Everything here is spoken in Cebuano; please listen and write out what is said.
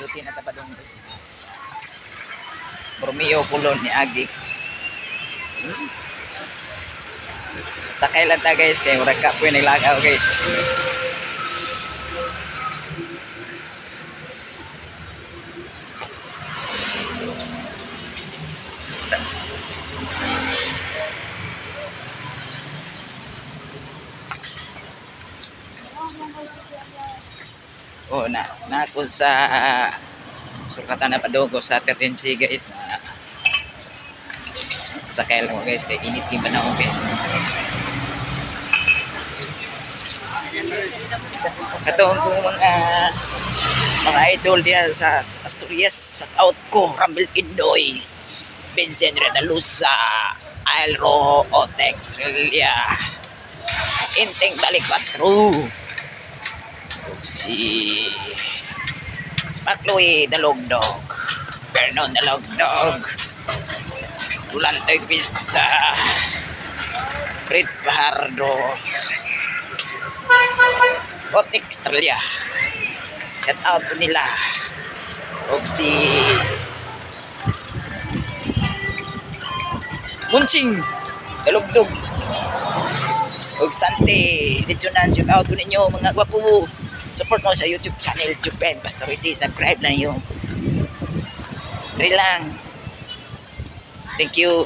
Duty na ta padung, guys. Borromeo Colon ni Agi. Sakay lang ta, guys, kay murag kapoy naglakaw, guys. Basta. Oh, na na ako sa sukatan na padugo sa 13C, guys, na sakay lang ko, guys, kay init kay panahon, guys. Katong kung mga idol diha sa Asturias, sa out ko Ramil Indoy, Vincent Redalusa, Alro Otex Australia, Inteng Balik Patro, ug si Pakloy Dalogdog, Vernon Dalogdog, Dulantoy Pista, Fred Fajardo, Otex Australia. Shout out po nila. Og si Munching Dalugdog og Sante Lechonan, shout out po ninyo, mga gwapo. Support mo sa YouTube channel Jupen Pastoriti, subscribe na niyo. Dre lang. Thank you.